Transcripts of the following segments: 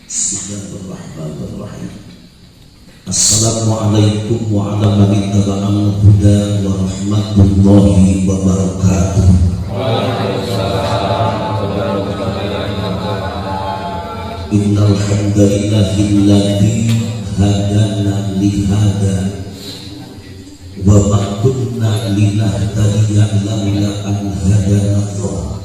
Bismillahirrahmanirrahim. Assalamualaikum wa ala man ittaba'al huda wa rahmatullahi wa barakatuh. Waalaikumsalam warahmatullahi wabarakatuh. Innal hamdalillahilladzi hadana li hada wa ma kunna linahtadiya laula an hadana Allah.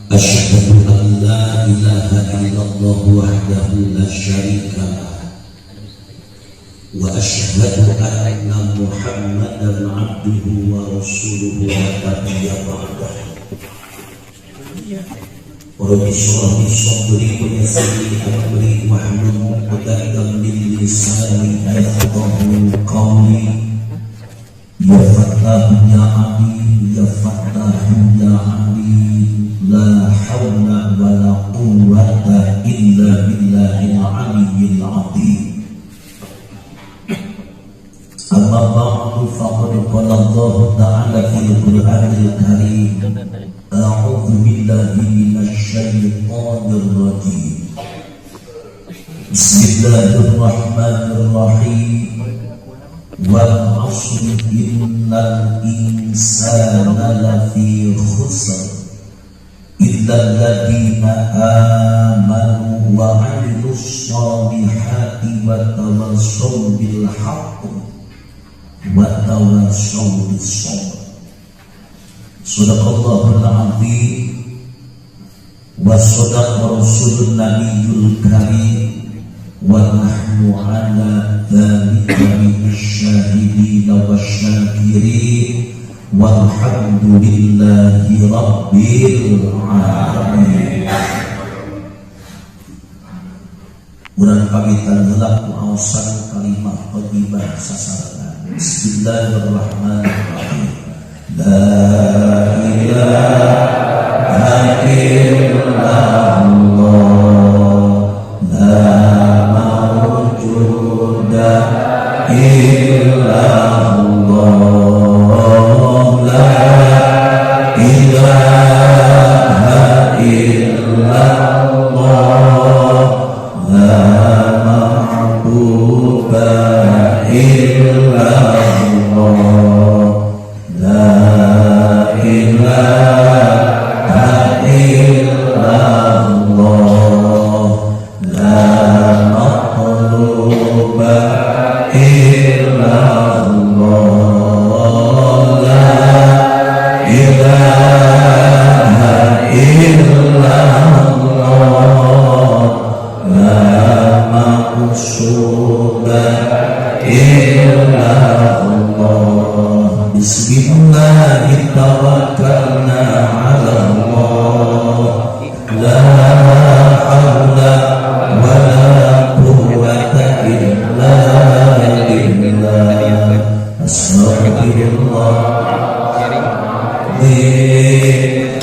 Asyhadu an la ilaha illallah wahdahu la syarika lah wa asyhadu anna Muhammadan abduhu wa rasuluhu la nabiyya ba'dah. Rabbi shrah li sadri wa yassir li amri wahlul 'uqdatam min lisani yafqahu qawli. Ya Fattah ya Alim, ya Fattah ya Alim, la hawla wa la quwwata illa billahil aliyyil azim. Amma ba'du, faqad qala Allah ta'ala fil Qur'anil Karim. A'udzu billahi minasy syaithanir rajim. Bismillahirrahmanirrahim. Wal 'asri, innal insana lafi khusr illa alladhina amanu wa 'amilus solihati wa tawassaw bil haqq wa tawassaw bis sabr. Sadaqallahul azim wa sadaqa rasulun nabiyyul karim wa nahnu ala dzalika minasyahidin wasyakirin walhamdulillahi rabbil alamin. Urang kawitan heula ku aosan kalimah thayyibah sasarengan. Bismillahirrahmanirrahim. La ilaha illallah, la mawjuda illallah, la ilaha illallah, la ma'buda illallah, la ilaha illallah, la matluba illallah, la ilaha illallah, la maqsuda illallah. Bismillahirrahmanirrahim. Tawakkalna ala Allah, la hawla wa la quwwata illa billah. Astaghfirullah,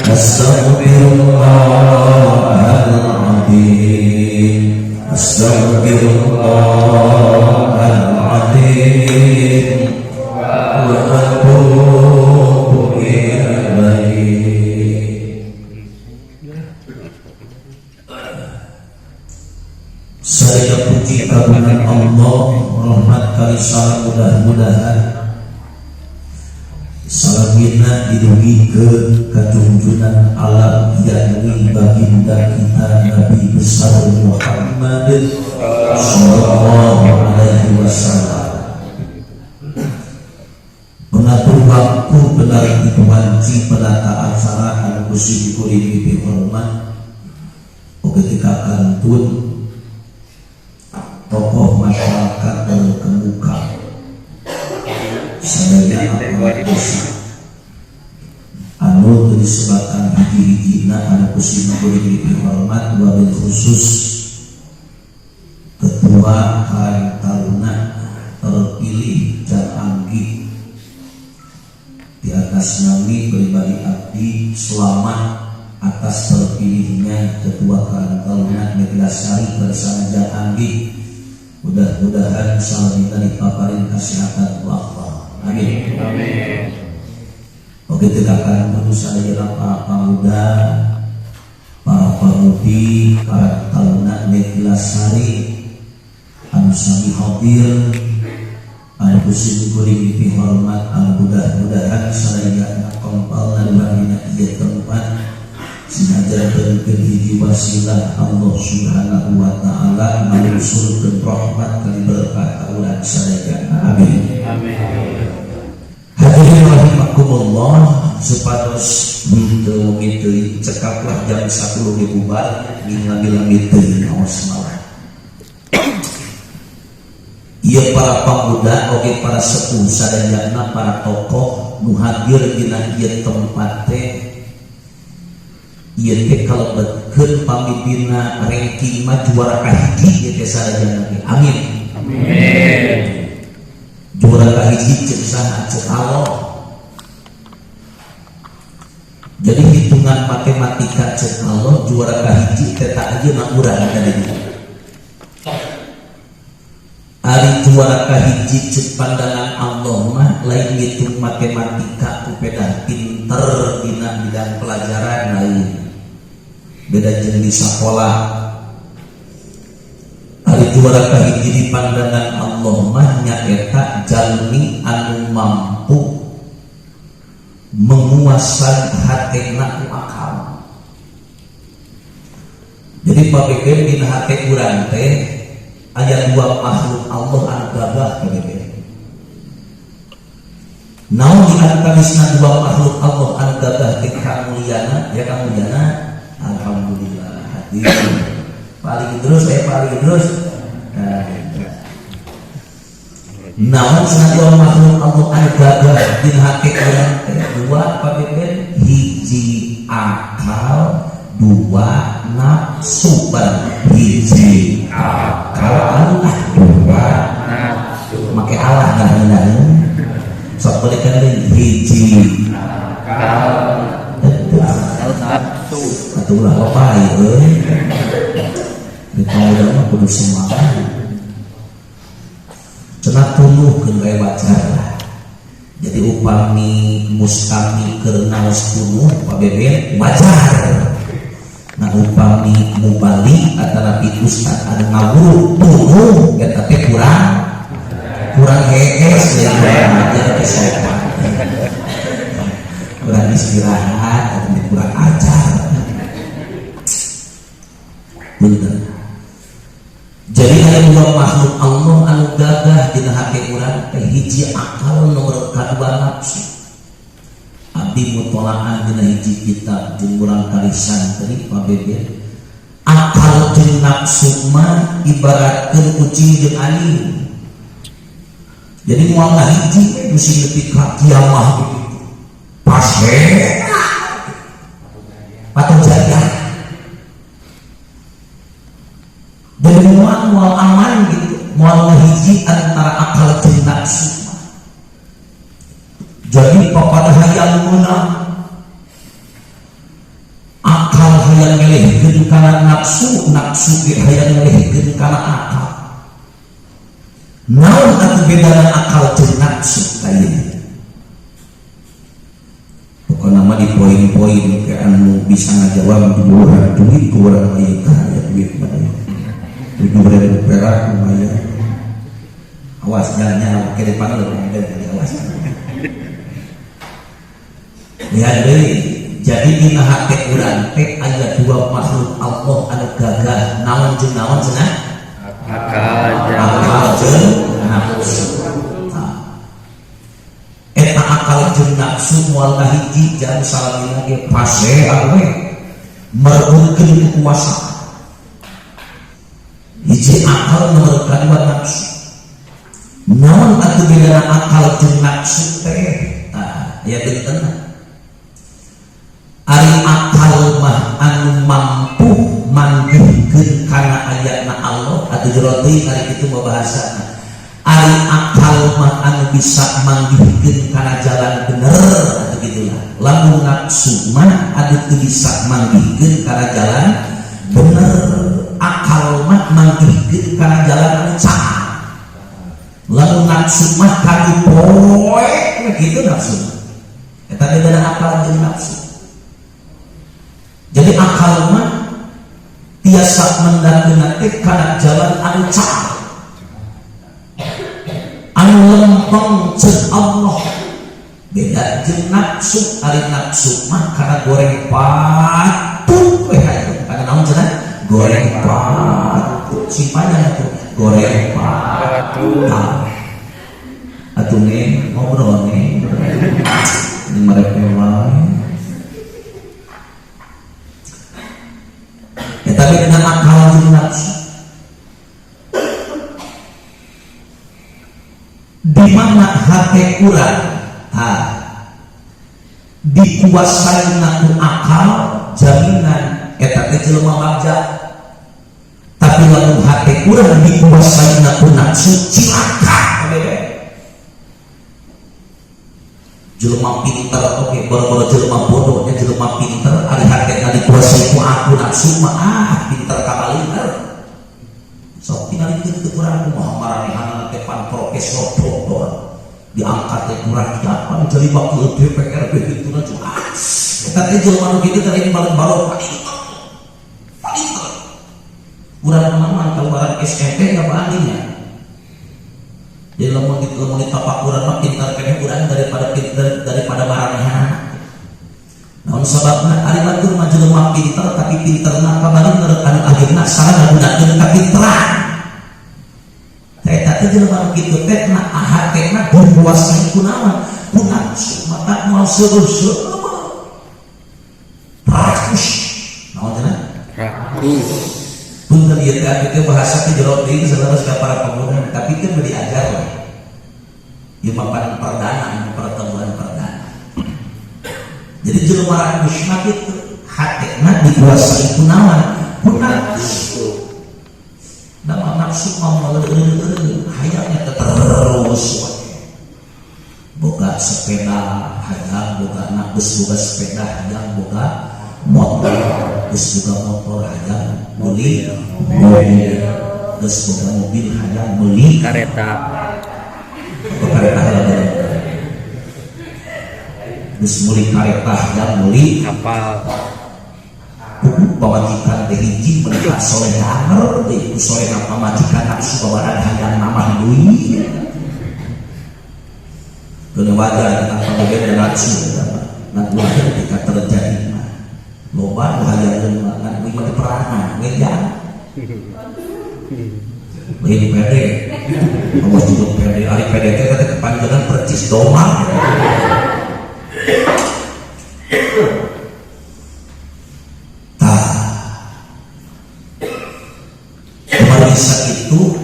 astaghfirullahaladzim, astaghfirullahaladzim wa atubu ilaih. Saya puji kagungan Allah, rahmat kali salam mudah-mudahan salamina didugikeun ka junjunan alam, yakni baginda kita Nabi besar Muhammad sallallahu alaihi wasallam. Pengatur waktu, benar itu wanci, penata acara anu ku sim kuring dipihormat, ketika kantun tokoh masyarakat terkemuka sadaya aparat desa anu teu disebutkan hiji-hijina, anu ku sim kuring dipihormat, wabil khusus Ketua Karang Taruna terpilih Jan Anggi, di atas nami pribadi abdi selamat atas terpilihnya Ketua Karang Taruna Neglasari bersama Jan Anggi. Mudah-mudahan salamina dipaparin kesehatan ku Allah. Amin. Amin. Oke, tidak akan sadaya para pemuda, para pemudi Karang Taruna. pemuda Neglasari anu sami hadir, anu ku sim kuring dipihormat, anu mudah-mudahan sadayana kompalna dina ieu tempat sinajarkeun hiji wasilah Allah Subhanahu wa taala ngalungsurkeun rahmat kali berkah ka urang sadayana. Amin. Amin. Hadirin rahimakumullah, supados henteu wengi teuing, cekaplah jam 10 ge bubar, lami-lami teuing ngaos malah. Ieu para pemuda oge para sepuh sadayana, para tokoh nu hadir dina ieu tempat teh, ieu teh kalebetkeun pamipinna ranking mah juara kahiji ieu teh sadayana ge. Amin. Amin. Juara kahiji cek saha? Cek Allah. Jadi hitungan matematika cek Allah, juara kahiji teh tak ayeuna urang tadi. Ari juara kahiji cek pandangan Allah mah lain ngitung matematika ku pedah pinter dina bidang pelajaran, lain beda jeung di sakola. Ari juara kahiji di pandangan Allah mah nyaeta jalmi anu mampu menguasai hatena ku akal. Jadi Pak Beben, dina hate urang teh aya dua makhluk Allah anu gagah, Pak Beben. Naon di antawisna dua makhluk Allah anu gagah teh? Kamulyana ya, kamulyana. Alhamdulillah hadir. Paling terus saya paling terus. Nah, naon cenah dua makhluk Allah anu gagah dina hate urang teh? Dua, Pak Beben. Hiji akal, dua nafsu. Bareng, hiji akal Allah, dua nafsu. Make Allah nggak ngeunah. Sok balikan deui, hiji akal, nafsu. Atuh ulah loba euy. Di pemuda mah kudu semangat. Cenah tunuhkeun bae, wajar lah. Jadi upami mustami keur ngaos tunuh, Pak Beben, wajar. Nah, upami mubalig atanapi ustad anu ngawuru tunuh eta teh kurang kurang hees ya, kurang ajar teh sopan. Kurang istirahat atau kurang ajar. Bener. Jadi ada dua makhluk Allah anu gagah dina hati urang teh, hiji akal, nomor kadua nafsu. Abdi mutolaah dina hiji kitab jeung urang kali santri, Pak Beben. Akal jeung nafsu mah ibaratkeun kucing jeung anjing. Jadi moal ngahiji we bisi nepi ka kiamah gitu. Pashe. Patung jariah. Jadi mual mual aman gitu, mual ngahiji antara akal jeung nafsu. Jadi papada hayang meunang, akal hayang ngelehkeun kana nafsu, nafsu ge hayang ngelehkeun kana akal. Naon atuh bedana akal jeung nafsu lain? Pokokna mah di poin-poin ke anu bisa ngajawab di luar duit ku urang ieu ya, duit mah ya. 7.000 perak lumayan. Awas jangan ke depan lu dan awas. Ya deui, jadi dina hate urang teh aya dua makhluk Allah anu gagah, naon jeung naon cenah? Akal. Akal jeung nafsu. Tah. Eta akal jeung nafsu moal ngahiji jam salamina ge pasea we merebutkeun kekuasaan. Hiji akal, nomor kadua nafsu. Naon atuh bedana akal jeung nafsu teh? Tah, aya benten. Ari akal mah anu mampu manggihkeun kana ayatna Allah atuh jero teuing, ari kitu mah bahasana. Ari akal mah anu bisa manggihkeun kana jalan bener atuh gitulah. Lamun nafsu mah anu teu bisa manggihkeun kana jalan bener. Akal mah manggihkeun kana jalan anu caang. Lamun nafsu mah kanu poek we kitu nafsu. Eta bedana akal jeung nafsu. Jadi akal mah tiasa biasa mendakkeun teh kana jalan anu cakep, anu lempeng ceuk Allah. Beda jeung nafsu. Ari nafsu mah kana goreng patut we hayu. Kana naon cenah? Goreng patut. Sing panjang atuh, goreng patut. Atuh nih ngobrol nih. Ini mereka wae. Ya, tapi dengan akal jeung nafsu. Di mana hati kurang, dikuasai ku akal, jaminan eta teh jelema bagja. Tapi lamun hati kurang dikuasai ku nafsu, cilaka kabeh. Jelema pinter oke, boro-boro jelema bodoh nya jelema pinter ari hatena dikuasai ku aku nafsu mah pinter kabalinter. Sok tinggal itu kurang kumaha maranehanana teh pan profesor doktor diangkat teh kurang siapa jadi wakil DPR begitu na cuma eta teh jelema nu kitu teh paling baro paling kurang mah kalau SMP nggak bandingnya. Jadi lamun ditapak urang mah pintar keneh urang daripada pintar daripada maranehanana. Naon sababna? Ari batur mah jelema pinter tapi pinterna kamari menurut anu akhirna salah ngagunakeun kapinteran. Eta teh jelema nu kitu teh na hatena dikuasai ku naon? Ku nafsu, mata moal seueuh-seueuh. Rakus. Naon cenah? Rakus. Punten ieu teh abdi teh bahasa teh jero deui saleres ka para pemuda, tapi teh beu diajar we. Ieu mah pan perdana, pertemuan perdana. Jadi jelema rakus mah kitu, hatena dikuasai ku naon? Ku nafsu. Nama nafsu mah meuleuh-leuh, hayangnya teh terus we. Boga sepeda hayang boga anak, geus boga sepeda hayang boga motor, geus boga motor hayang meuli mobil, geus boga mobil hayang meuli kareta. Kareta heula, geus meuli kareta hayang meuli kapal. Kuku pamajikan teh hiji menikah soleh anger deui ku soleh pamajikan nafsu bawaran hayang nambah deui. Keuna wajar tentang pembeda nafsu nah ulah ketika terjadi mah loba nu hayang ngan kuing mah perangan ngejang lain di PD awas juga PD ari PD teh teh kepanjangan percis domba. Tah kemarin itu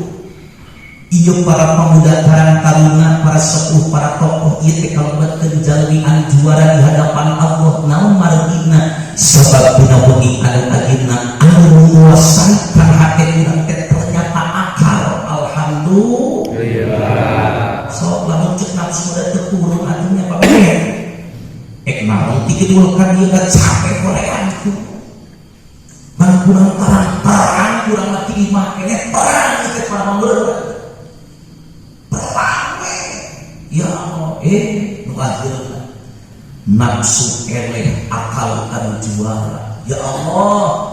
ieu para pemuda karang taruna, para sepuh, para tokoh ieu teh kalebetkeun jalmi anu juara di hadapan Allah. Naon margina? Sabab dina wengi anu ayeuna anu menguasai kan hate urang teh ternyata akal. Alhamdulillah. Sok lamun cek nafsu da teu turun atunya Pak ek naon ti kidul kan ieu capek korean ku man kurang terang-terang kurang mati imah keneh terang teh para pemuda perang we. Ya Allah, nu akhirna nafsu eleh akal anu juara. Ya Allah,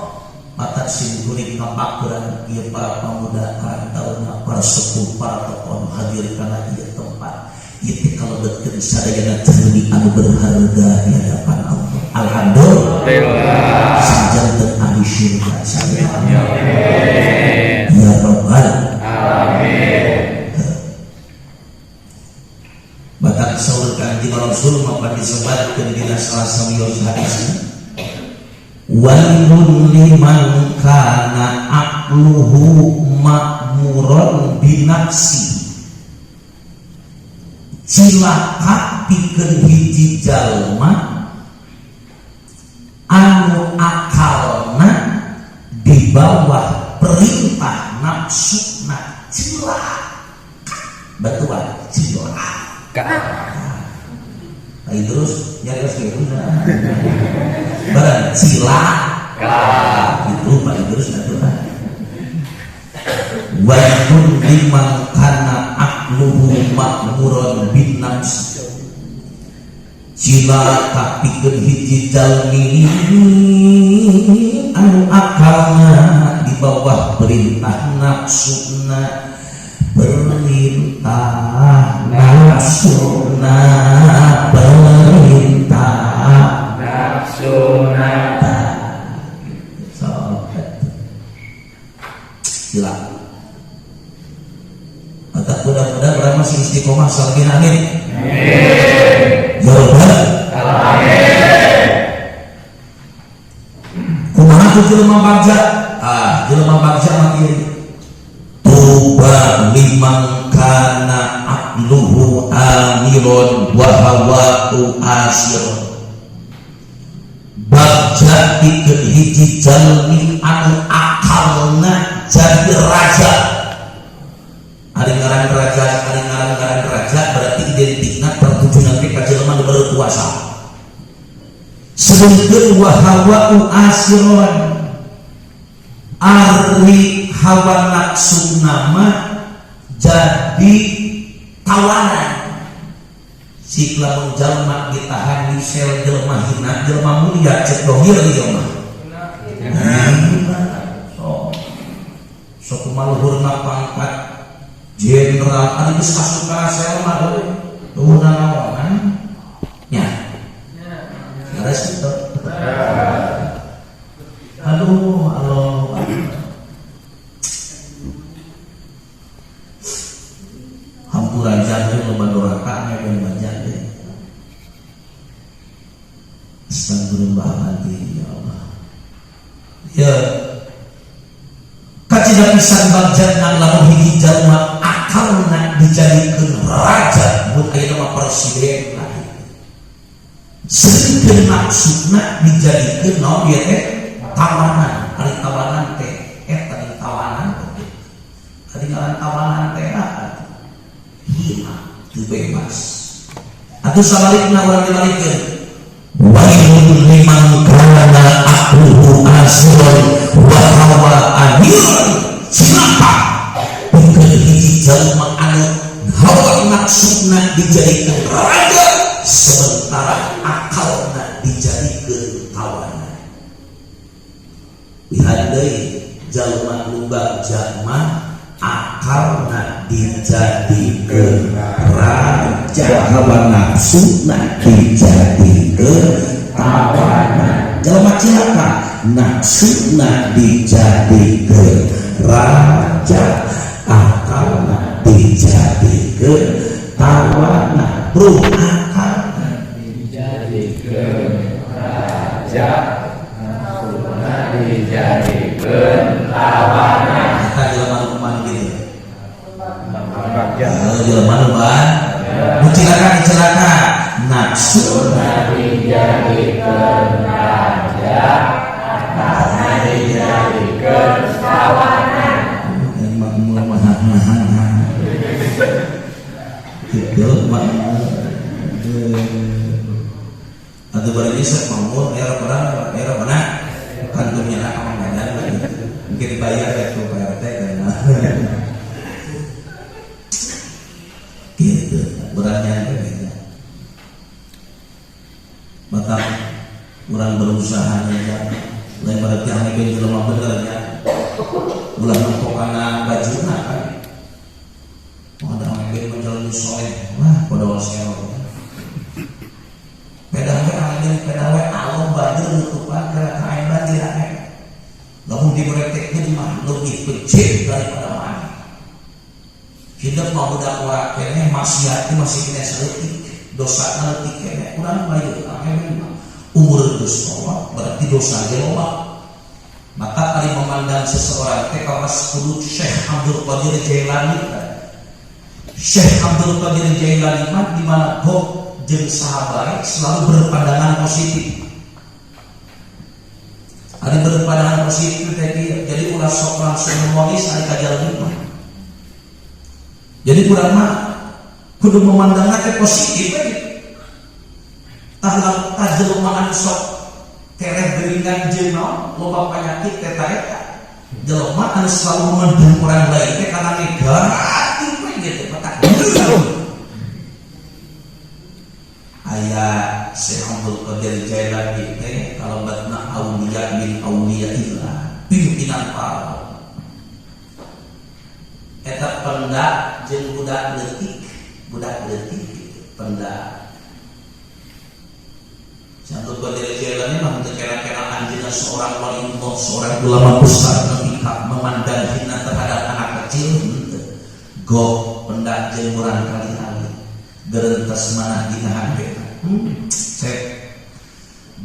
mata sim kuring kapakuran ieu para pemuda karang taruna, para sepuh, para tokoh nu hadir kana ieu tempat ieu teh kalebetkeun sadayana jalmi anu berharga di hadapan Allah. Alhamdulillah. Sajanten ahli syurga sadayana. Ya Rabbal Alamin. Batak saur Kanjeng Rasul mapan disebatkeun dina salah sawios hadis, wailun liman kana aqluhu ma'muron binafsi. Cilaka pikeun hiji jalma anu akalna di bawah perintah nafsuna. Cilaka batuan cilaka. Nah, terus nyari gitu barang cilaka itu Pak Idrus atuh. Wailun liman kana aqluhu ma'muron bin nafs. Cilaka pikeun hiji jalmi anu akalna bawah perintah nafsuna, perintah nafsuna, perintah nafsuna. So, gila. Maka mudah-mudahan orang masih istiqomah salkin, amin. Ya Rabbal Amin. Kumaha tuh jelema bagja? Ah, jelema bagja mah kieu. Tuba liman kana aqluhu amiron wa hawa'u asiron. Bagja pikeun hiji jalmi anu akalna jadi raja. Ari ngaran raja, ari ngaran-ngaran raja berarti identikna tertuju nanti ka jelema nu berkuasa. Sedengkeun wa hawa'u asiron, ari hawa nafsu nama jadi tawanan. Si lamun jalma ditahan di sel jelema hina, jelema mulia cek dohir ieu mah hina. So sok maluhurna pangkat jenderal ari geus asup ka sel mah euy eueuh naonan nya. Beres itu. Aduh, Allah. Hampura jangan loba doraka nya ben banyak deh. Astagfirullahaladzim ya Allah. Ya. Kacida pisan bagjana lamun hiji jalma akalna dijadikeun raja mun ayeuna mah presiden lah. Sedengkeun maksudna dijadikeun naon ieu teh tawanan, ari tawanan teh eta di tawanan teh. Ari ngaran tawanan teh hina, teu bebas. Atuh sabalikna urang dibalikeun. Wailun liman kana aqluhu asiron wa hawa amiron. Cilaka pikeun hiji jalma anu hawa nafsuna dijadikeun raja sementara akalna dijadikeun tawanan. Lihat deui jalma nu bagja mah akalna dijadikeun raja, hawa nafsuna dijadikeun tawanan. Jalma cilaka nafsuna dijadikeun raja, akalna dijadikeun tawanan. Bro, akalna dijadikeun raja, nafsuna dijadikeun tawanan. Eta jelema nu kumaha gitu? Bagja. Oh, jelema nu ban nu cilaka, cilaka nafsu dijadikeun raja, akalna dijadikeun tawanan. Makmur mah gitu makmur atau bari bisa makmur era orang era mana kantornya nak kamu badan mungkin dibayar ya tuh Pak RT karena gitu beratnya gitu. Maka orang berusaha aja lain berarti ame ben jelema bener nya ulah nempo kana bajuna kan. Oh, ada ame ben menjalani soleh wah padahal sel pedah we ame ben pedah we alom banjir nutupan kana kain banjir ame lamun diberetekkeun mah lebih becik daripada mana hidup mah budak ora keneh maksiat masih kena saeutik dosa leutik keneh urang mah ieu ame ben mah umur geus loba berarti dosa ge loba. Maka kali memandang seseorang teh kawas kudu Syekh Abdul Qadir Jailani. Syekh Abdul Qadir Jailani mah di mana gok jeung sahabat selalu berpandangan positif. Ari berpandangan positif teh jadi ulah sok langsung memonis ari ka jalmi mah. Jadi urang mah kudu memandangna teh positif we. Tah tah jelema anu sok tereh geringan jeung naon loba penyakit teh eta. Jelema anu selalu memandang orang lain teh kana negatif we gitu petak. Aya Syekh Abdul Qadir Jailani teh kalabatna auliya min auliyaillah, pimpinan para. Eta pendak jeung budak leutik gitu, pendak. Syekh Qadir Jailani mah teu kira-kira anjeunna seorang waliullah, seorang ulama besar nepi ka memandang hina terhadap anak kecil henteu. Gok pendak jeung murang kali alit. Gerentes mana dina hatena. Cek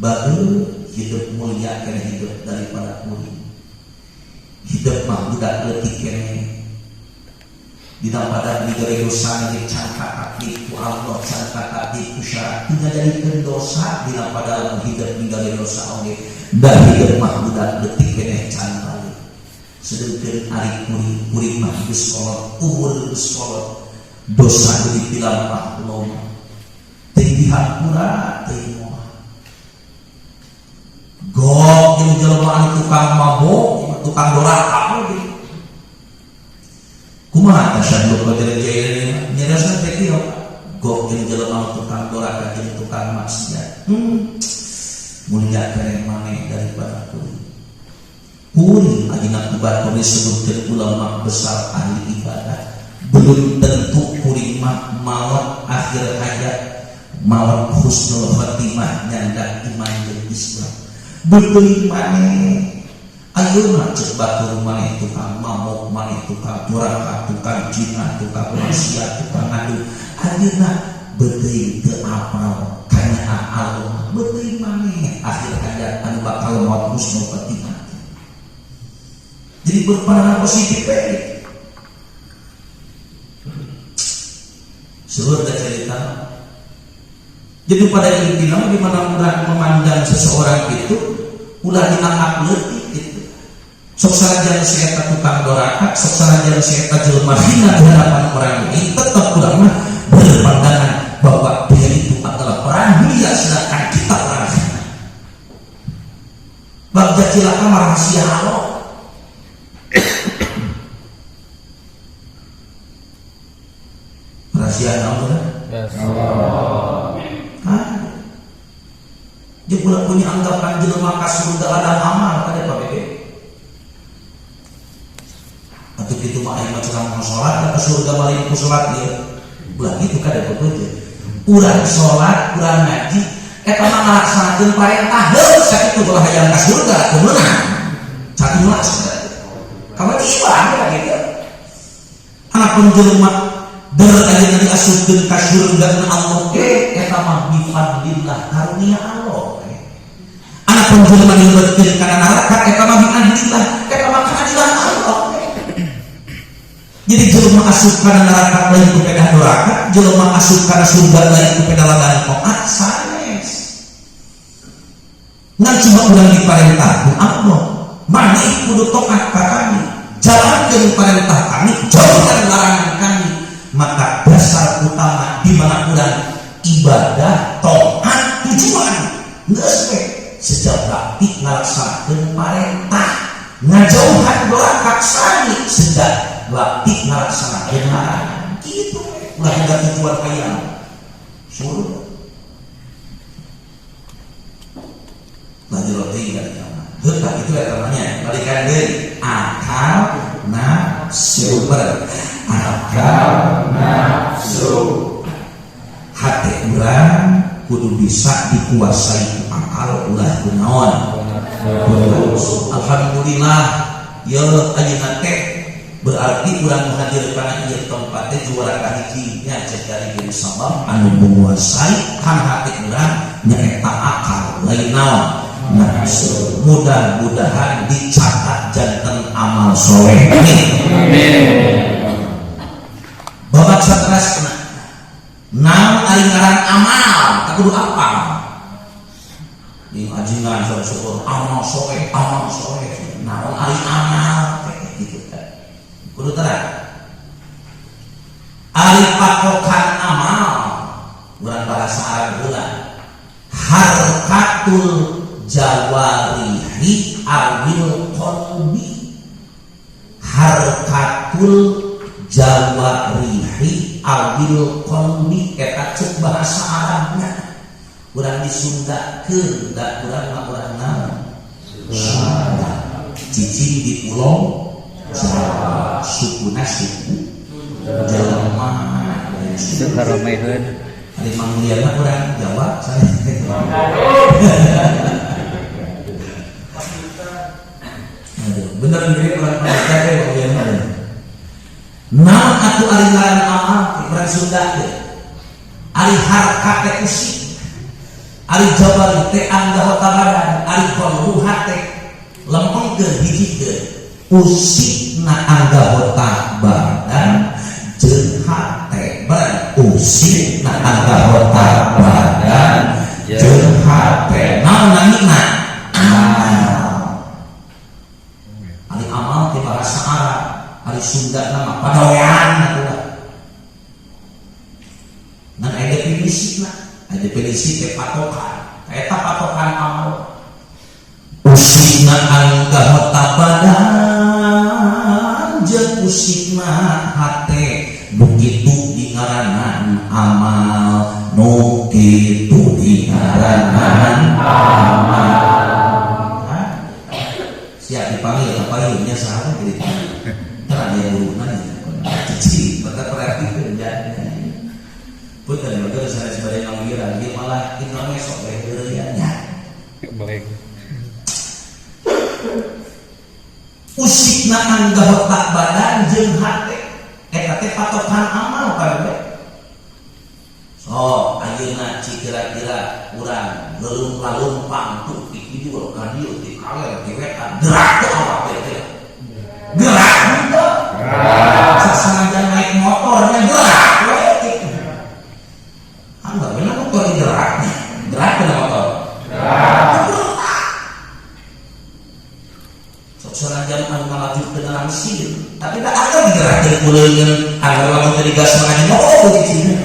bagus hidup mulia kene hidup daripada kuring. Hidup mah budak leutik kene. Dina pada digawe dosa ge can katakdir ku Allah, can katakdir ku syarat ngajadikeun dosa dina pada lamun hidup digawe dosa oge da hidup mah budak leutik keneh can balik. Sedengkeun ari kuring, kuring mah geus kolot, umur geus kolot, dosa deui dilampah loba. Teu dihampura teu moal. Gok jeung jelema anu tukang mabok, tukang doraka oge. Kumaha tah Syekh Qadir Jailani nyariosna teh kieu, gok jeung jelema tukang doraka jeung tukang maksiat. Mulia keneh maneh daripada kuring. Kuring ajina ku batur disebutkeun ulama besar ahli ibadah. Belum tentu kuring mah maot akhir hayat, maot husnul khotimah nyandak iman jeung Islam. Beuteung maneh ayeuna cek batur maneh tukang mabok, maneh tukang doraka, tukang zina, tukang maksiat, tukang ngadu. Ayeuna beuteung teu apal kana Allah. Beuteung maneh akhir hayat anu bakal maot husnul khotimah. Jadi berpandangan positif we. Seueur da cerita. Jadi pada intinya di mana orang memandang seseorang itu ulah dianggap leutik gitu. Sok sanajan si eta tukang doraka, sok sanajan si eta jelema hina di hadapan orang lain, tetap urang mah berpandangan bahwa dia itu adalah orang mulia sedangkan kita orang hina. Bagja cilaka mah rahasia Allah. Rahasia Allah. Ah. Dia pula punya anggapan jelema ka surga ada amal kada Pak Bebe. Atau kitu mah aya mah cenah salat ka surga balik ku salat ieu. Ulah kitu kada Pak Bebe. Urang salat, urang ngaji eta mah ngalaksanakeun parentah heuh sakitu ulah hayang ka surga teu meunang. Catulas. Kewajiban lah gitu. Anak pun jelema der ayeuna diasupkeun ka surga na Allah ge eta mah bifadlillah karunia Allah. Anak pun jelema dilebetkeun kana neraka eta mah biadlillah eta mah keadilan Allah. Jadi jelema asup kana neraka lain ku pedah neraka, jelema asup kana surga lain ku pedah ladang taat sanes. Ngan cuma urang diparentah ku Allah, maneh kudu taat ka kami, jalankeun parentah kami, jauhkan larangan kami. Maka dasar utama di mana urang ibadah taat tujuan geus we sejak bakti ngalaksanakeun parentah, ngajauhan doraka sami sejak bakti ngalaksanakeun larangan. Kitu we ulah boga tujuan hayang surga. Lanjut deui ka kamar. Heuh tah kitu eta mah nya balikan deui akal nafsu ber akal nafsu. Hate urang kudu bisa dikuasai ku akal ulah ku naon? Alhamdulillah ye ayeuna teh berarti urang hadir kana ieu tempat teh juara kahiji nya cek dari diri sabab anu menguasai kan hate urang nyaeta akal lain naon? Nafsu. Mudah-mudahan dicatat janten amal soleh. Amin. Babak saterasna naon ari ngaran amal tak kudu apal. Di ajengan syukur amal soleh, amal soleh. Naon ari amal teh gitu kan. Kudu terang. Ari patokan amal urang bahasa Arab heula. Harkatul jawarihi awil qalbi. Harkatul jawarihi awil qalbi eta cek bahasa Arabna. Urang disundakeun da urang mah urang naon? Sunda. Cicing di pulau Jawa, sukuna suku Jelema. Sukaromeheun. Ari Mang Mulyana urang Jawa sanes. Aduh, bener mirip urang Madura teh Mang Mulyana. Naon atuh ari ngaran amal teh urang Sunda teh? Ari harka teh usik. Ari jabari teh anggota badan, ari qalbu hate lempengkeun hijikeun. Usikna anggota badan jeung hate. Badan usikna anggota badan jeung hate. Naon namina? Amal. Ari amal teh bahasa Arab, ari Sunda nama pagawean atuh. Ngan aya definisina, aya definisi teh patokan. Eta patokan amal. Usikna anggota badan jeung usikna hate, nu kitu dingaranan amal, nu kitu dingaranan amal. Siap dipanggil apa nya saha teh dipanggil. Teu aya guruna nya. Cici, bakal perhatikan jadinya. Punten batur sanes bade ngawira, ieu malah intermezzo we heureuyan nya. Baik. Usikna anggota badan jeung hate eta teh patokan amal kabeh. So ayeuna cik kira-kira urang leumpang tuh ti kidul ka dieu ti kaler ti wetan gerak teu awak teh gerak henteu sasanajan naik motornya gerak we kitu. Anggar we motor gerak gerak teu motor gerak. Sok sanajan anu ngalajutkeun mesin tapi da akan digerakkeun ku leungeun anggar lamun teu digas mah ngaji oh cicing.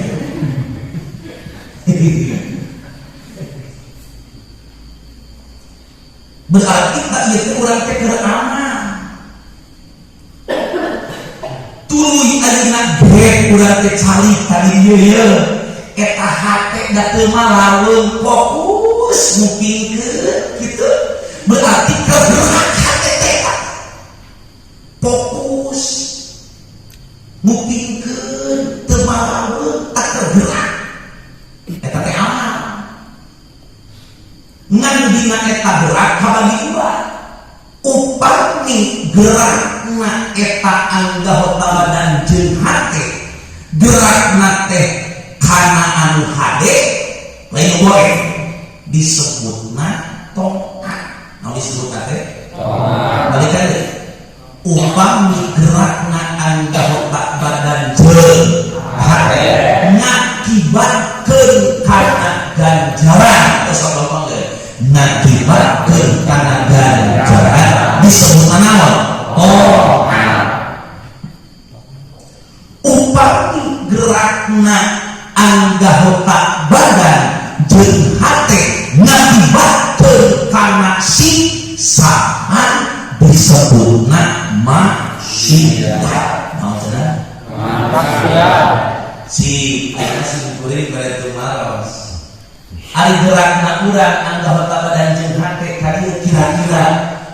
Berarti tak ieu teh urang teh keur amal. Tuluy ayeuna grek urang teh calik tadi ieu ye. Eta hate da teu malaweung fokus mupingkeun kitu. Berarti kegerak hate teh fokus mupingkeun teu malaweung tak tergerak. Eta teh amal. Ngan dina eta gerak kabagi dua. Upami gerakna eta anggota badan jeung hate, gerakna teh kana anu hade lain boleh disebutna to'at. Naon disebutna teh? To'at. Balikan deui. Upami gerakna anggota badan jeung hate ngakibatkeun kana ganjaran atau sabab ngakibatkeun kana ganjaran disebutna naon? To'at. Upami gerakna anggota badan jeung hate ngakibatkeun kana siksaan disebutna maksiat. Naon cenah? Maksiat. Si ayeuna si kuring bade tumaros. Ari gerakna urang anggota badan jeung hate ka dieu kira-kira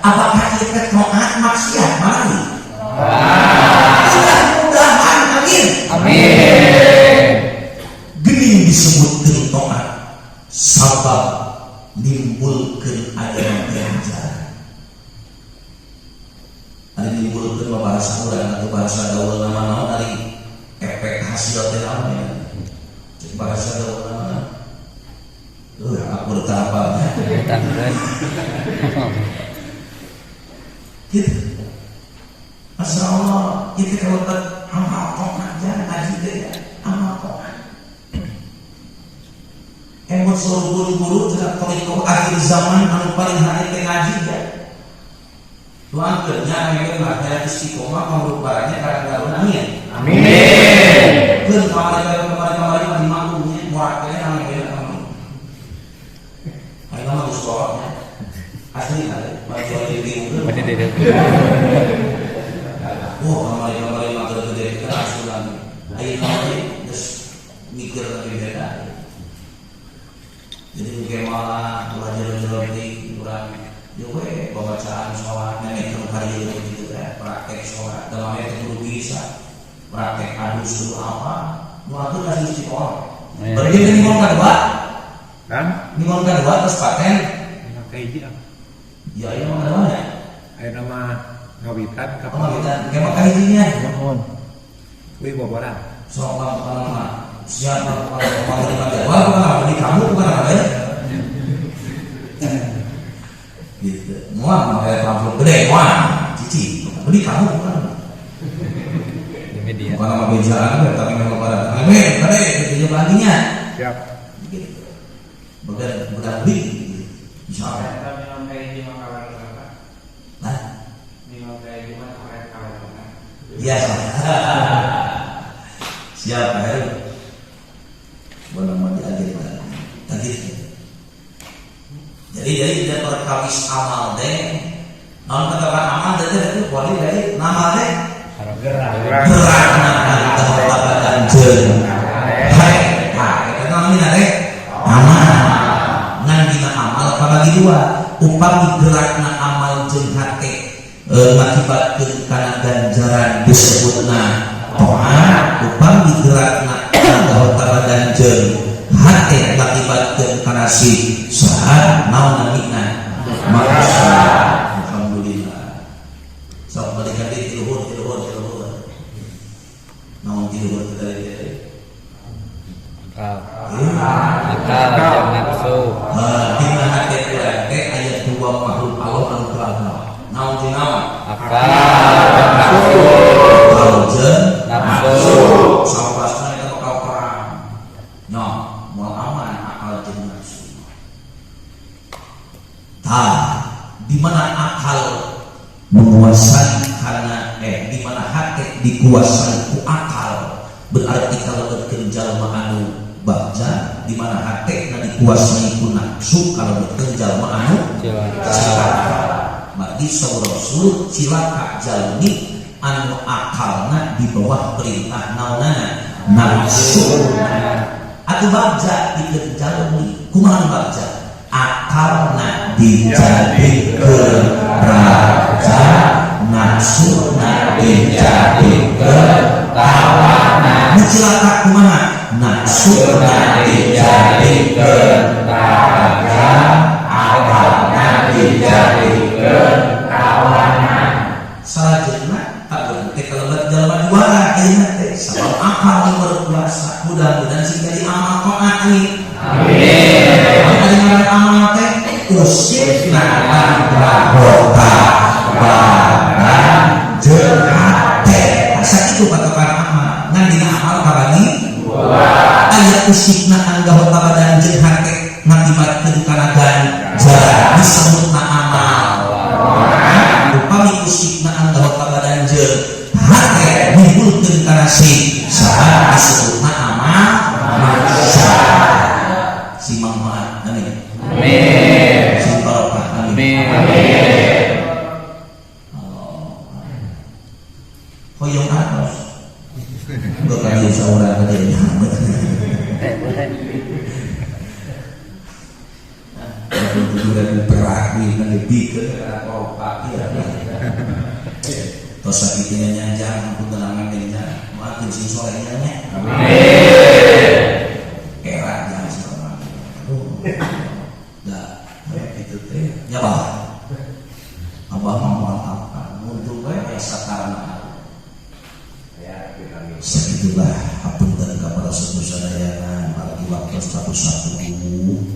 apakah ieu teh taat maksiat mana? Mudah-mudahan amin. Amin. Geuning disebutkeun taat sabab nimbulkeun aya ganjaran. Ari nimbulkeun mah bahasa urang atau bahasa gaul nama naon ari efek hasil teh naon ya? Cek bahasa gaul nama naon? Aku udah apa? Gitu. Masya Allah, itu kalau amal to'at jangan ngaji deh ya, amal to'at. Emot seluruh guru-guru tidak toliko akhir zaman anu paling hari teh ngaji ya. Doakeun nya anu mah aya istiqomah pangrupaannya karang taruna amin. Amin. Keun kamari-kamari mah dimaklumnya morak teh anu beda kamari. Ayeuna mah geus kolotnya. Asli ada, baju di wah, kamari-kamari mah gede kita asuran. Ayeuna mah geus mikir lebih beda. Jadi mungkin malah belajar di urang ya we bacaan sholat nenek keur karieu gitu teh praktek sholat da mah teh kudu bisa. Praktek adus dulu apa? Nu atuh kasih istiqomah. Berarti ningon kadua, Kan? Ningon kadua terus paten. Ningon kahiji ah. Ya ieu mah kadua nya. Aya nama ngawitan ka Oh, ngawitan. Kayak mah kahijinya. Nuhun. Wih boboran. Sok bang bukan nama. Siapa bukan nama menerima jadwal bukan nama beli kamu bukan nama ya. Gitu. Moal mau kayak pamflet gede moal. Cici, beli kamu bukan. Di media. Bukan nama bejaan tapi memang pada tangan, gede, gitu baginya. Siap. Gitu. Bagian bukan beli gitu. Insya Allah. Nah, iya. Siap, Pak Heru. Bukan nama di agenda. Tadi. Jadi tidak perkawis amal deh. Non kata amal deh itu boleh dari nama deh. Gerak. Gerak nama badan jeung. Hai, nah, eta namina teh amal. Ngan dina amal kabagi dua. Upami gerakna amal jeung hate ngakibatkeun kana ganjaran disebutna taat, upami gerakna anggota badan jeung hate ngakibatkeun kana siksa naon namina maksiat. Alhamdulillah. Sok balikan deui ti luhur, ti luhur, ti luhur. Naon ti luhur teh dari teh? Akal. Akal jeung nafsu. Dina hate urang teh aya dua makhluk Allah anu gagal. Naon jeung naon? Akal jeung nafsu. Akal jeung Nafsu. Sampasna eta bakal perang. Nya, moal aman akal jeung nafsu. Tah, di mana akal menguasai karena di mana hati dikuasai ku akal berarti kalau berkeun jalma anu bagja, di mana hati na dikuasai ku nafsu kalau berkeun jalma anu Cilaka. Cilaka. Margi saur Rasul cilaka jalmi anu akalna di bawah perintah naonana nafsu. Atuh bagja dikeun jalmi kumaha bagja? Akalna dijadikeun raja, nafsuna dijadikeun tawanan. Nu cilaka kumaha? Nafsuna dijadikeun raja, akalna dijadikeun tawanan. Salajengna tak teh kalebet jalma juara ayeuna teh sabab akal nu berkuasa. Mudah-mudahan sing jadi amal taat amin. Amin. Ari ngaran amal teh usipna anggota badan jeung hate. Asa kitu patokan amal. Ngan dina amal kabagi aya usipna anggota badan jeung hate ngakibatkeun kana ganjaran disebutna amal. Upami usipna anggota badan jeung hate nimbulkeun kana siksa disebutna amal maksiat. Si manfaat amin. Amin. Sing barokah amin. Amin. Allah. Hoyong atos. Bakal saurang ka dieu. 7.000 perak nih lebih ke korpak ya. Tos sakitu nyanjang ampun tenangan nya. Maafkeun sing soleh nya. Amin. Era jangan sama. Dah, itu teh nya bah. Abah mah moal apa? Untung we aya sakarana. Segitulah hapunten ka para sepuh sadayana apalagi waktu satu-satu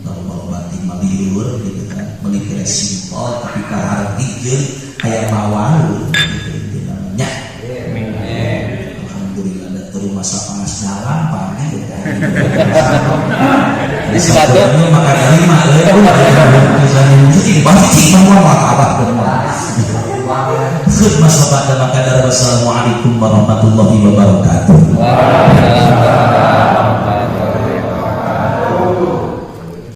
lalu batin malieur gitu kan menikah simpel tapi kaharti jeung aya mawalu gitu itu namanya. Alhamdulillah da terus masa panas dalam pagi gitu. Di sepatu. Maka terima euy jadi pasti semua maka abah berdoa. Wassalamualaikum warahmatullahi wabarakatuh. Waalaikumsalam.